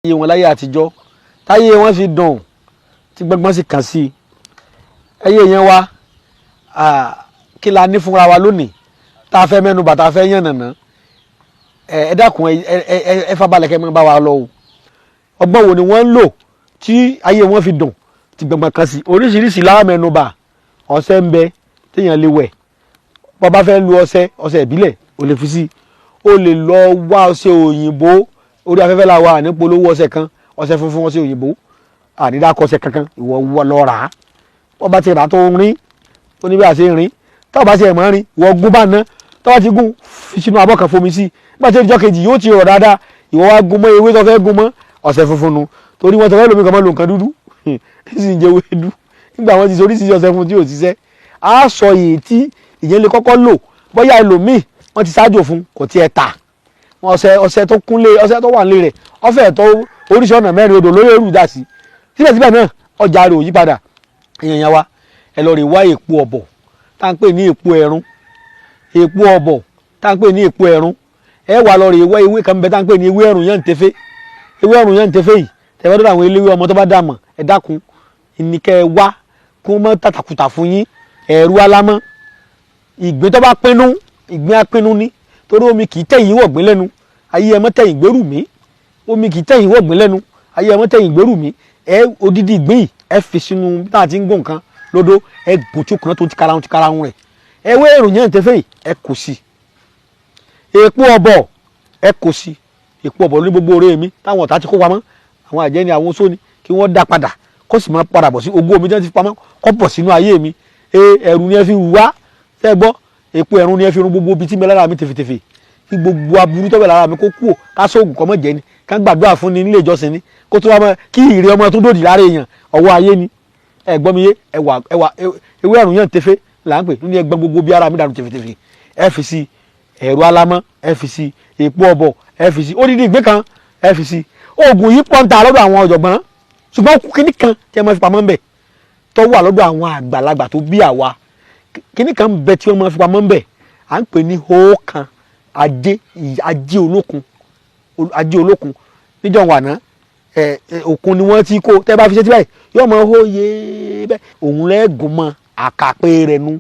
Ayé wọn láyé àtijọ́, táyé wọn fi dùn tí gbọ́ngbọ́n sì kàn sí i. Ẹyẹ yẹn wá, kí la ní fúnra wa lónìí tá a fẹ́ mẹ́nu bà, tá a fẹ́ yànnàná? Ẹ dákun, ẹ fábalẹ̀ kẹ́ ẹ máa bá wa lọ o. Ọgbọ́n wo ni wọ́n ń lò tí ayé wọn fi dùn tí gbọ̀ngbọ̀n kan sí? Oríṣiríṣi la mẹ́nu bà. Ọṣẹ ń bẹ téèyàn lè wẹ̀. Bó bá fẹ́ lu ọṣẹ, ọṣẹ ìbílẹ̀ o lè fi sí, o lè lọ wá ọṣẹ òyìnbó. Orí afẹ́fẹ́ la wà ní polówó ọṣẹ kan, ọṣẹ funfun, ọṣẹ òyìnbó, ànídàkọ ọṣẹ kankan. Ìwọ lọ rà á. Wọ́n bá ti rà á tó ń rín, ó ní bí a ṣe ń rín. Tọ́wọ́ bá ṣe ẹ̀ mọ́ rín, ìwọ gún bá ná. Tọ́wọ́ ti gún, fi sínú abọ́ kan, fomi sí. Nígbà tí ìjọ kejì yóò ti rọ̀ dáadáa, ìwọ wá gún mọ́ ewé tó fẹ́ gún mọ́. Ọṣẹ funfun nu, torí wọ́n tọ́wọ́ lómi kan mọ́ lo nǹkan dúdú sì ń jẹ ewédú. Nígbà wọ́n ti sọ oríṣiríṣi ọṣẹ fún tí ò ṣiṣẹ́, á sọ èyí tí ìyẹn lè kọ́kọ́ lò. Bóyá ẹlòmíì wọ́n ti ṣáájò fún kò tiẹ̀ tà. Ọṣẹ tó kúnlé, ọṣẹ tó wà nílé rẹ̀, ọfẹ tó oríṣi ọ̀nà mẹ́rin odò lórí èrú dà sí. Síbẹ̀síbẹ̀ náà, ọjà rẹ̀ ò yí padà. Èèyàn yẹn wa, ẹ lọ rè wá èpo ọ̀bọ̀ tá à ń pè ní èpo ẹ̀rún, èpo ọ̀bọ̀ tá à ń pè ní èpo ẹ̀rún. Ẹ wà lọ rè wá ewé kan bẹ tá à ń pè ní ewé ẹ̀rùn yẹn ń tẹfẹ́. Ewé ẹ̀rùn yẹn ń tẹfẹ́ yìí, tẹ̀wé dọ́dọ̀ àwọn eléwé ọmọ tó bá dà mọ̀, ẹ dákun, ìníkẹ́ ẹ wá kí wọ́n mọ́ tàtàkùtà fún yín. Ẹ̀rú alámọ́, ìgbín tó bá pinnu, ìgbín apinnu ni, torí omi kì í tẹ̀yìn wọ̀gbìn lẹ́nu. Ayé ẹ mọ́ tẹ̀yìn gbérù mí. Omi kì í tẹ̀yìn wọ̀gbìn lẹ́nu. Ayé ẹ mọ́ tẹ̀yìn gbérù mí. Ẹ odidi ìgbín yìí, ẹ fi sínú tá a ti ń gún nǹkan lódó, ẹ gùn tí ó kùnà tó ti karahun rẹ̀. Ewé èrò yẹn tẹ́fẹ́ yìí, ẹ kò sí. Èpo ọ̀bọ̀, ẹ kò sí. Èpo ọ̀bọ̀ ní gbogbo oore mi táwọn ọ̀tá ti kó pamọ́, àwọn àjẹ́ ni, àwọn oṣó ni, kí wọ́n dá padà, kó sì máa padà bọ̀ sí ogún omi tí wọ́n ti fi pamọ́, kó bọ̀ sínú ayé mi. Ẹ̀rù ni ẹ fi wá ṣẹ́ gbọ́. Èpo ẹ̀rùn ni ẹ fi run gbogbo ibi tí mi lára mi tèfètèfè, kí gbogbo aburú tó bẹ̀ lára mi kó kúò. Ká sóògùn kọ́ mọ̀ jẹ́ ni, ká gbàdúrà fún ni nílé ìjọsìn ni, kó tó wá mọ́ kí ìrè ọmọ tó dòdì lára èèyàn, ọwọ́ ayé ni. Ẹ gbọ́ mi yé? Ẹwà ẹwà ewé ẹ̀rùn yẹn tẹ́fẹ́ là ń pè ní ẹgbẹ́ gbogbo bí ara mi dànù tẹ̀fẹ̀tẹ̀fẹ̀. Ẹ fi sí ẹ̀rọ alámọ́, ẹ fi sí èpo ọ̀bọ̀, ẹ fi sí odidi ìgbé kan, ẹ fi sí. Oògùn yìí pọ́ńtà lọ́dọ̀ àwọn ọ̀jọ̀gbọ́n, ṣùgbọ́n kíní kan tí ẹ máa fi pamọ́ ń bẹ̀ tó wà lọ́dọ̀ àwọn àgbàlagbà tó bí àwa, kíní kan bẹ tí wọ́n máa fi pamọ́ ń bẹ̀, à ń pè ní hóòkan ajé, ajé olókun, ajé olókun. Níjọ́ wà náà ẹ òkun ni wọ́n ti kó. Tẹ́ bá fi ṣe tí báyìí, yóò máa hó yé bẹ́ẹ̀. Òun lẹ́gùn mọ́ àkàpé rẹ̀ nu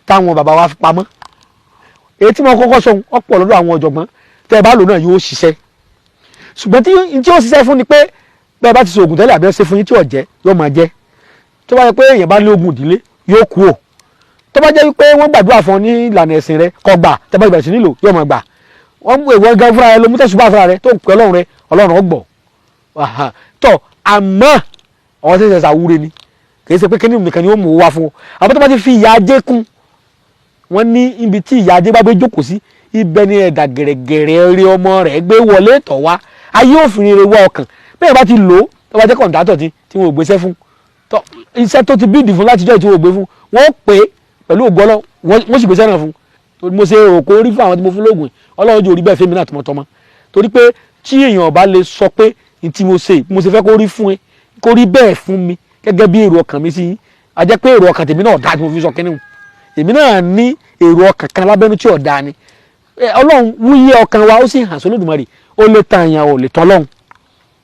táwọn bàbá wa fi pamọ́. Èyí tí mo kọ́kọ́ sọ, ọ̀pọ̀ lọ́dọ̀ àwọn ọ̀jọ̀gbọ́n. Tẹ́ bá lò náà, yóò ṣiṣẹ́, ṣùgbọ́n tí ó ṣiṣẹ́ fún ni pé bẹ́ẹ̀ bá ti ṣe oògùn tẹ́lẹ̀ àbí ẹ ṣe fún yín tí ò jẹ́, yóò máa jẹ́. Tó bá yẹ pé èèyàn bá ní oògùn ìdílé, yóò kú ò. Tó bá jẹ́ wípé wọ́n gbàdúrà fún ọ ní ìlànà ẹ̀sìn rẹ kó gbà, tẹ́ bá bẹ̀rẹ̀ sí nílò, yóò máa gbà. Wọ́n mú ìwọ gan fúnra rẹ ló mú tẹ̀sùbá fúnra rẹ tó ń pẹ́ Ọlọ́run rẹ, Ọlọ́run ó gbọ́ tọ́. Àmọ́ ọ̀hún ṣẹ̀ṣẹ̀ ṣàwúre ni, kì í ṣe pé kíní nìkan ni ó mú wá fún ọ. Àmọ́ tó bá ti fi ìyà ajé kún, wọ́n ní ibi tí ìyà ajé bá gbé jókòó sí, ibẹ̀ ni ẹ̀dà gẹ̀rẹ́gẹ̀rẹ́ rí ọmọ rẹ̀ gbé wọlé tọ̀ wá. Ayé òfin rere wá ọkàn. Bẹ́ẹ̀ bá ti lò ó, tó bá jẹ́ kọ̀ǹtátọ̀ tí wọn ò gbéṣẹ́ fún, iṣẹ́ tó ti bíìdì fún látijọ́ tí wọn ò gbé fún, wọ́n pè é pẹ̀lú ògo Ọlọ́run, wọ́n sì gbéṣẹ́ náà fún. Mo ṣe rò kó rí fún àwọn tí mo fún lóògùn, Ọlọ́run jò rí bẹ́ẹ̀ fẹ́mi náà tọmọtọmọ, torí pé tí èèyàn bá lè sọ pé tí mo ṣe, mo ṣe fẹ́ kó rí fún ẹ, kó rí bẹ́ẹ̀ fún mi gẹ́gẹ́ bí èrò ọkàn mi sí yín, a jẹ́ pé èrò ọkàn tèmi náà dáa tí mo fi sọ kínní. Èmi náà ní èrò ọkàn kan lábẹ́nú tí ò dáa ni. Ọlọ́run wúyẹ́ ọkàn wa, ó sì hàn sólódùmarè. Ó lè tan èèyàn, ò lè tán Ọlọ́run.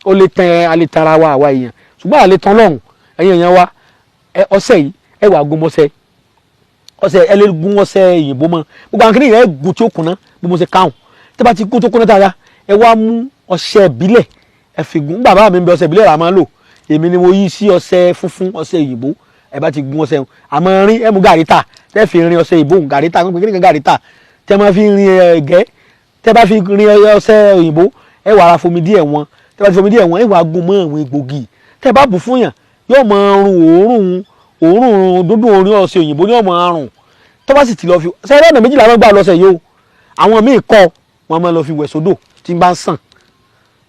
Ó lè tan, a lè tan ara wa, àwa èèyàn, ṣùgbọ́n a lè tán Ọlọ́run. Ẹ̀yin èèyàn wa, ọṣẹ yìí, ẹ wà gún mọ́ṣẹ́ ọṣẹ, ẹ lè gún ọṣẹ òyìnbó mọ́. Gbogbo àwọn kìnìún yẹn gún tí ó kúnná bí mo ṣe káwọn. Tí bá ti gún tó kúnná dáadáa, ẹ wá mú ọṣẹ ìbílẹ̀, ẹ fi gún. Bàbá mi ń bẹ, ọṣẹ ìbílẹ̀ rà máa ń lò. Èmi ni mo yí sí ọṣẹ funfun, ọṣẹ òyìnbó. Ẹ bá ti gún ọṣẹ, àmọ́ rín, ẹ mú gàrí tà tẹ́ fi rin ọṣẹ ìbò, gàrí tà kí ni gàrí tà tẹ́ máa fi rin ẹ̀gẹ́. Tẹ́ bá fi rin ọṣẹ òyìnbó, ẹ wà ara fomi díẹ̀ wọn. Tẹ́ bá ti fomi díẹ̀ wọn, ẹ wà gún mọ́ àwọn egbògi. Tẹ́ bá bù fún yàn, yóò máa rùn òórùn, òórùn dúdú orin ọṣẹ òyìnbó ní ọmọ àrùn. Tó bá sì ti lọ fi ṣe, ọ̀nà méjìlá wọn gbà lọ́sẹ̀ yìí o. Àwọn míì kọ́ wọn máa lọ fi wẹ̀ sódò tí ń bá ń sàn.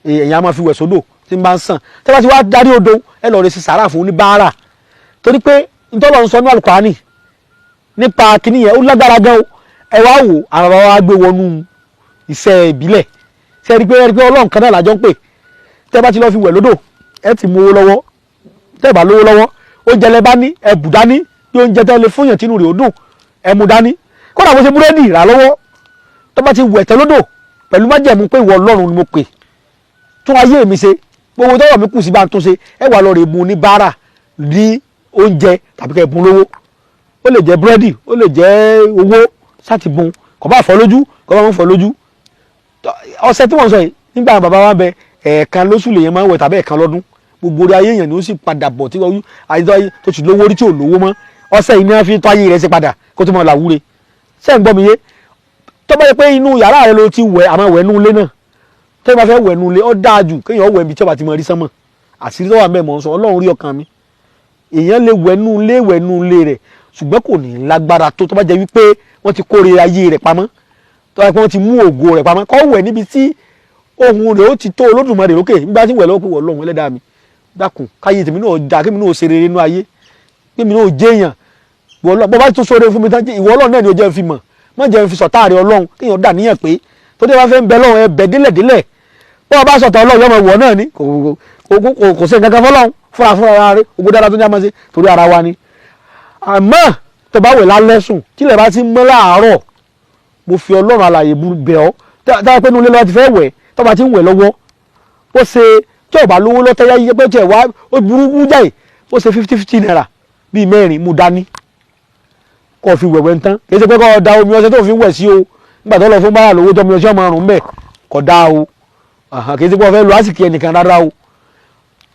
Èèyàn á máa fi wẹ̀ sódò tí ń bá ń sàn. Tẹ́ bá ti wá darí odò, ẹ lọ rẹ sí sàárà fún oníbàárà, torí pé ntọ́lọ́ ń sọ ní Àlùkùránì nípa kíní yẹn, ó lágbára gan o. Ẹ wá wò, àwọn bàbá wa gbé wọnú iṣẹ́ ìbílẹ̀. Ṣe ẹ rí pé Ọlọ́run kan náà làjọ ń pè. Tẹ́ bá ti lọ fi wẹ̀ lódò, ẹ ti mú owó lọ́wọ́. Tẹ́ bá lówó lọ́wọ́, oúnjẹ lẹ bá ní, ẹ bù dání bí oúnjẹ tẹ́ lè fún yàn tínú rẹ̀ ó dùn, ẹ mú dání. Kódà bó ṣe búrẹ́dì rà lọ́wọ́, tó bá ti wẹ̀ tẹ́ lódò pẹ̀lú májẹ̀mú pé ìwọ Ọlọ́run ni mo pè, tún ayé mi ṣe. Gbogbo tọ́wọ́ mi kù sí bá ń tún ṣe. Ẹ wà lọ rè bùn ní báárà ní oúnjẹ tàbí kẹ́ bùn lówó. Ó lè jẹ́ búrẹ́dì, ó lè jẹ́ owó, sáti bùn. Kò bá fọ́ lójú, kò bá mọ́ fọ́ lójú. Ọṣẹ tí wọ́n sọ yìí, nígbà bàbá wa bẹ, ẹ̀ẹ̀kan lóṣù lèyàn máa ń wẹ̀ tàbí ẹ̀ẹ̀kan lọ́dún. Gbogbo orí ayé èèyàn ni ó sì padà bọ̀ tí wọ́n ayé tó ti lówó rí tí ò lówó mọ́. Ọṣẹ yìí ni wọ́n fi tọ́ ayé rẹ̀ ṣe padà kó tó mọ̀ làwúre. Ṣé ń gbọ́ mi yé? Tó bá yẹ pé inú yàrá rẹ ló ti wẹ̀, àmọ́ wẹ̀ nú ilé náà. Tó bá fẹ́ wẹ̀ nú ilé, ó dáa jù kéèyàn wẹ̀ ibi tí ó bá ti mọ rí sánmọ̀. Àṣírí tó wà mẹ́mọ̀ ń sọ, Ọlọ́run rí ọkàn mi. Èèyàn lè wẹ̀ nú ilé, wẹ̀ nú ilé rẹ̀, ṣùgbọ́n kò ní lágbára tó bá jẹ́ wípé wọ́n ti kórè ayé rẹ̀ pamọ́, tó bá jẹ́ pé wọ́n ti mú ògo rẹ̀ pamọ́. Kó wẹ̀ níbi tí ohun rẹ̀ ó ti tó Olódùmarè lókè. Nígbà tí wẹ̀ lọ́wọ́ pé wọ́n Ọlọ́run ẹlẹ́dàá mi, dákun, káyé tèmi náà dá, kémi náà ṣe rere nínú ayé, kémi náà jẹ́yàn. Bọ́ bá tún sóore fún mi tán, ìwọ Ọlọ́run náà ni ó jẹ́ fi mọ̀, má jẹ́ fi sọ̀tá rẹ̀. Ọlọ́run kéèyàn dà níyàn pé tó dé bá fẹ́ ń bẹ lọ́run, ẹ bẹ̀ délẹ̀délẹ̀. Bọ́ bá sọ̀tà Ọlọ́run, yọmọ ìwọ náà ni kò sí nǹkan kan fọlọ́run fúnra fúnra ara rẹ̀. Ogun dáadáa tó ní àmọ́ sí torí ara wa ni. Àmọ́ tó bá wẹ̀ lálẹ́ sùn, tílẹ̀ bá ti mọ́ láàárọ̀, mo fi Ọlọ́run alààyè bẹ̀ ọ́, táwọn pé inú ilé lọ́wọ́ ti fẹ́ wẹ̀, tó bá ti ń wẹ̀ lọ́wọ́, ó ṣe tí ò bá lówó lọ́tẹ́ yá pé tí ẹ̀ wá ó burú jáì, ó ṣe 50-50 naira bíi mẹ́rin mú dání kó fi wẹ̀wẹ̀ ń tán. Kì í ṣe pé kó da omi ọṣẹ tó fi ń wẹ̀ sí o. Nígbà tó lọ fún bára lówó tó omi ọṣẹ ọmọ ọrùn bẹ́ẹ̀ kò dáa o. Kì í ṣe pé wọ́n fẹ́ lu àsìkí ẹnìkan rárá o.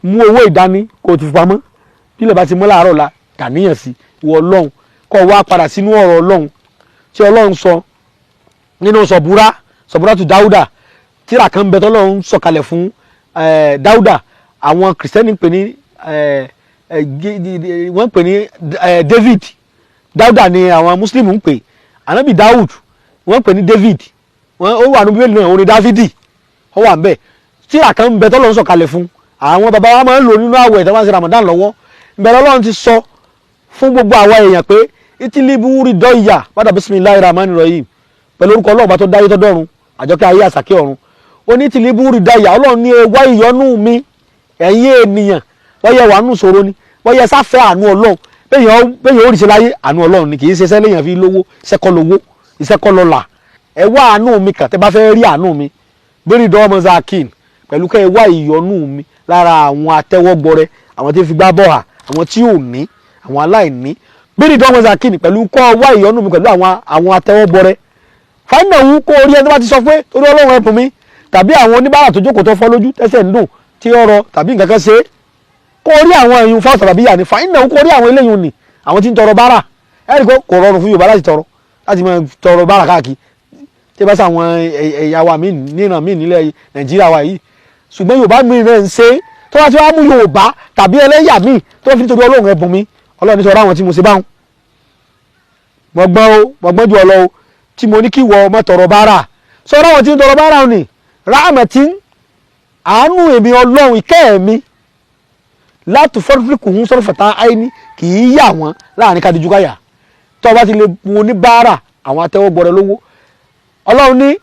Mú owó ìdání kó o ti fi pamọ́. Bí ilẹ̀ bá ti mọ́ láàárọ̀ la dàníyàn sí ìwọ Ọlọ́run, kó o wá padà sínú ọ̀rọ̀ Ọlọ́run tí Ọlọ́run sọ nínú Sọ̀búrà, Sọ̀búrà tó Dáúdà. Tíra kan bẹ tọ́lọ́run sọ̀kalẹ̀ fún Dáúdà. Àwọn Kìrìsìtẹ́nì pè ní wọ́n pè ní David. Dáúdà ni àwọn Muslim ń pè. Ànábì Dáúd wọ́n pè ní David. Ó wà ní Bíbélì náà, orin Dáfídì ó wà ń bẹ. Tíra kan bẹ tọ́lọ́run sọ̀kalẹ̀ fún àwọn bàbá wa, máa ń lò nínú àwẹ̀ tí wọ́n ń ṣe Ramadan lọ́wọ́. Ìbẹ̀rẹ̀ Ọlọ́run ti sọ fún gbogbo àwa èèyàn pé ìtìlíbù rí dọ́ìyà padà. Bisimilahi rahman rahim, pẹ̀lú orúkọ Ọlọ́run bá tó dáyé tó dọ́run, àjọkẹ́ ayé, àsàkẹ́ ọ̀run. Ó ní ìtìlíbù rí dọ́ìyà. Ọlọ́run ní ẹ wá ìyọ́nú mi, ẹ̀yin ènìyàn. Wọ́n yẹ wà nù sọ̀rọ̀ ni wọ́n yẹ sáfẹ́ àánú Ọlọ́run. Bẹ́yàn ó rí ṣe láyé, àánú Ọlọ́run ni. Kì í ṣe iṣẹ́ léèyàn fi lówó, iṣẹ́ kọ́ lówó, iṣẹ́ kọ́ lọ́lá. Ẹ wá àánú mi kàn tẹ́ bá fẹ́ rí àánú mi. Bẹ́ẹ̀ni dọ́ọ̀mọ́ zakin pẹ̀lú kẹ́ ẹ wá ìyọ́nú mi lára àwọn atẹ́wọ́gbọrẹ, àwọn tí ń fi gbá bọ́à, àwọn tí ò ní, àwọn aláìní. Bẹ́ẹ̀ni dọ́ọ̀mọ́ zakin pẹ̀lú kọ́ wá ìyọ́nú mi pẹ̀lú àwọn atẹ́wọ́gbọrẹ. Fáìnà wù kó orí ẹni tó bá ti sọ pé torí Ọlọ́run ẹ̀bùn mi, tàbí àwọn oníbàárà tó jókòó tó fọ́ lójú, tẹ́sẹ̀ ń dùn, tí ọ̀rọ̀ tàbí nǹkan kan ṣe é, kó orí àwọn èèyàn fáwọn tàbí yà ní. Fáìnà wù kó orí àwọn eléyìí ni àwọn tí ń tọrọ bárà. Ẹ̀rí kò rọrùn fún Yorùbá láti tọrọ, láti máa tọrọ bárà káàkiri, tí bá sàwọn ẹ̀yà wa míì níran míì nílẹ̀ Nàìjíríà wa yìí. Ṣùgbọ́n Yorùbá míì náà ń ṣe tó bá ti wá mú Yorùbá tàbí ẹlẹ́yà míì tó fi nítorí Ọlọ́run ẹ̀bùn mi. Ọlọ́run ní sọ̀rọ̀ àwọn tí mo ṣe báwọn, mo gbọ́n o, mo gbọ́n ju ọ lọ o, tí mo ní kí wọ ọmọ tọrọ bárà. Sọ̀rọ̀ àwọn tí ń tọrọ bárà ni ráàmẹ̀tí àánú èmi Ọlọ́run, ìkẹ́ mi látò fọ́nfíkù ń sọ̀rọ̀ fẹ̀tà àìní kì í yà wọ́n láàrin kádìjú káyà. Tó o bá ti lè mú oníbàárà, àwọn atẹ́wọ́gbọrẹ lówó, Ọlọ́run ní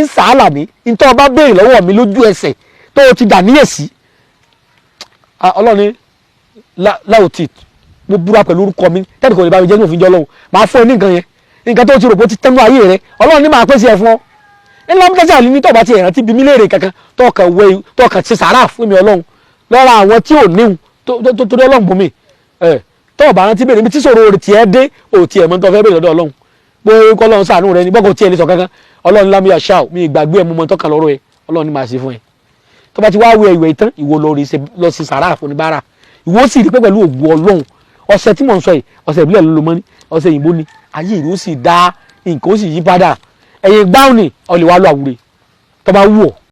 ń sàálà ní ntọ́ ọba béèrè lọ́wọ́ mi lójú ẹsẹ̀ tó o ti dà níyèsí. Ọlọ́run ní láòtì, mo búra pẹ̀lú orúkọ mi tẹ́lẹ̀ kò lè bá mi jẹ́ ní òfin jọ́ lọ́hùn, máa fún ẹ ní nǹkan yẹn, nǹkan tó ti rò pé ó ti tẹ́nu ayé rẹ. Ọlọ́run ní máa pèsè ẹ fún ọ ńlá mú tẹ́sí àlè ní. Tọ́ba ti ẹ̀rántí bí mí léèrè kankan, tọkàn wẹ, tọkàn ṣe sàárà fún mi Ọlọ́run lọ́ra àwọn tí ò níhun tó torí Ọlọ́run bùnmi ẹ̀. Tọ́ọ̀bà rántí béèrè níbi tí sọ̀rọ̀ rẹ̀ tiẹ̀ dé, ò tiẹ̀ mọ́ tó fẹ́ béèrè lọ́dọ̀ Ọlọ́run pé kọ́ Ọlọ́run ṣàánú rẹ ní bọ́kọ̀ tiẹ̀ lè sọ kankan. Ọlọ́run lámúyà ṣáà mi ìgbàgbé ẹ̀ mú mọ́ tọ́ka lọ́rọ̀ ẹ̀. Ọlọ́run ní máa ṣe fún ẹ. Tó bá ti wá wẹ ìwẹ̀ ìtàn, ìwọ lọ rí lọ sí sàárà fún ní bára, ìwọ sì rí pé pẹ̀lú ògùn Ọlọ́run, ọṣẹ tí mò ń sọ yìí, ọṣẹ ìbílẹ̀ ló lo mọ́ ní, ọṣẹ òyìnbó ni, ayé ìlú ó sì dá, nǹkan ó sì yí padà. Ẹ̀yìn gbáhùn ni ọ lè wá lọ àwúre tó bá wù ọ́.